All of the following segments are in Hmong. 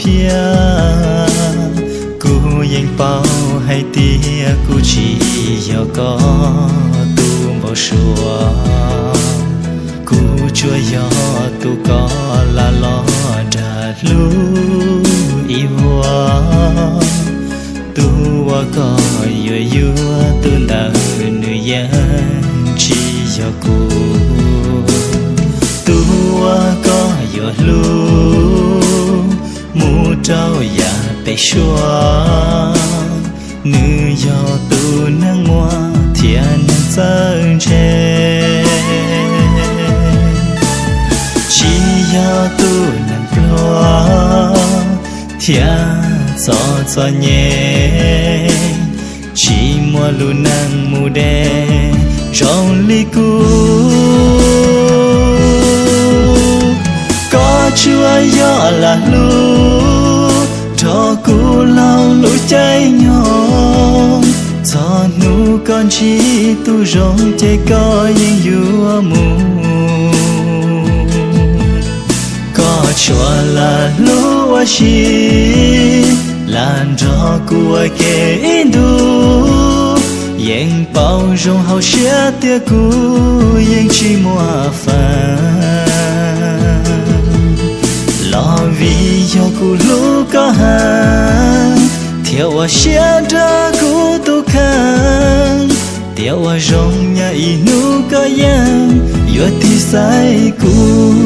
Thiab kuv yeej paub hais tias kuv tsis yog koj tus npau suav, kuv tsuas yog tus koj lam los dag hlub ib vuag. Tus uas koj yuav yuav tus ntawd nws yeej tsis yog kuv. Tus uas koj yuav hlub mus rau yav pem suab, nws yog tus neeg muaj thiab neeg txawj ntse, tsis yog tus neeg pluag thiab txom txom nyem, tsis muaj lub neej mus deb zoo li kuv. Koj tsuas yog lam hlub rau kuv laug lub caij nyoog, txog hnub koj ntsib tus zoo ces koj yeej yuav mus. Koj tsuas lam hlub ua si, lam nrog kuv ua ke ib ntus, yeej paub zoo hauv siab tias kuv yeej tsis muaj feem, los vim yog kuv hlub koj heev, thiaj ua siab nrog kuv tus kheej, tias ua zoo nyob ib hnub koj yeej yuav tig xaiv kuv.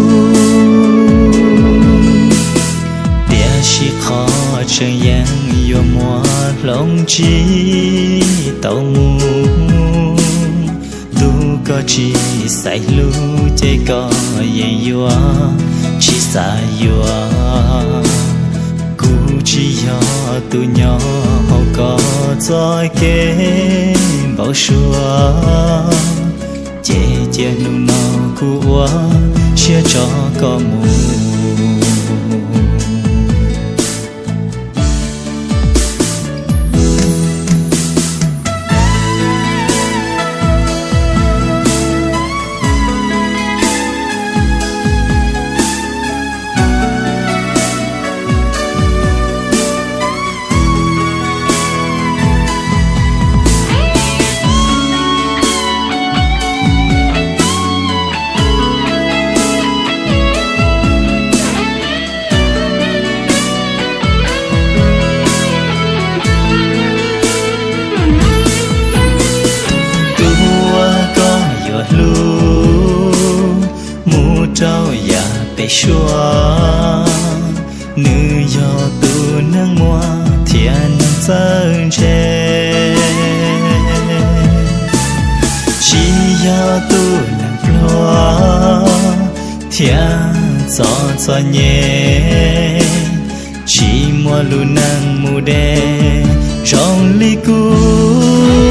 Tiam sis qhov tseem yeej yuav muaj hloov tsis tau mus. Ntuj, koj tsis xaiv hlub ces koj yeej yuav tsis xav yuav. Kuv tsis yog tus nyob hauv koj txoj kev npau suav, ces cia hnub no kuv ua siab tso koj mus. Tus uas koj yuav hlub mus rau yav pem suab, nws yog tus neeg muaj thiab neeg txawj ntse, tsis yog tus neeg pluag thiab txom txom nyem, tsis muaj lub neej mus deb zoo li kuv.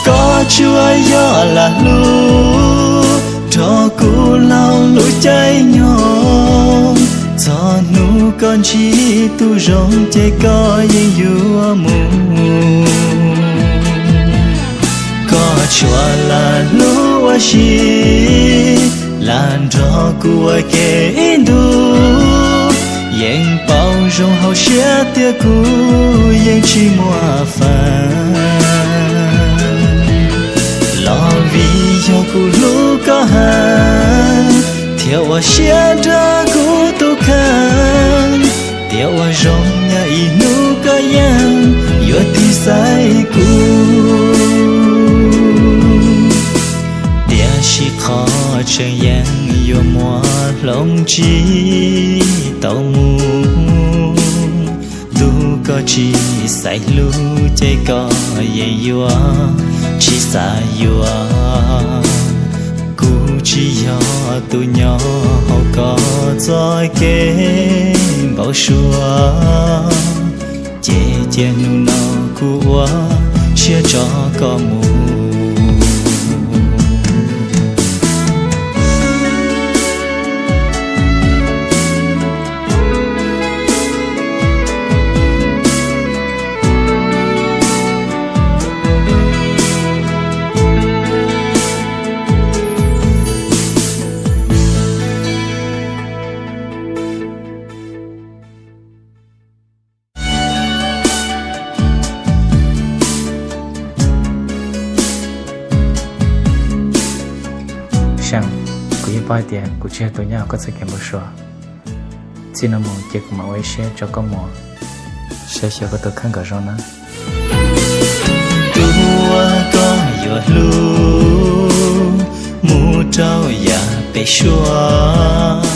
Koj tsuas yog lam hlub rau kuv laug lub caij nyoog, txog hnub koj ntsib tus zoo ces koj yeej yuav mus. Koj tsuas lam hlub ua si, lam nrog kuv ua ke ib ntus, yeej paub zoo hauv siab tias kuv yeej tsis muaj feem, los vim yog kuv hlub koj heev, thiaj ua siab nrog kuv tus kheej, tias ua zoo nyob ib hnub koj yeej yuav tig xaiv kuv. Tiam sis qhov tseem yeej yuav muaj hloov tsis tau mus. Ntuj, koj tsis xaiv hlub ces koj yeej yuav tsis xav yuav. Kuv tsis yog tus nyob hauv koj txoj kev npau suav, ces cia hnub no kuv ua siab tso koj mus. Tseem, kuv yeej paub hais tias kuv tsis yog tus nyob hauv koj txoj kev npau suav. Txij no mus ces kuv mam ua ib siab tso koj mus, saib xyov koj tus kheej kom zoo na. Tus uas koj yuav hlub mus rau yav pem suab.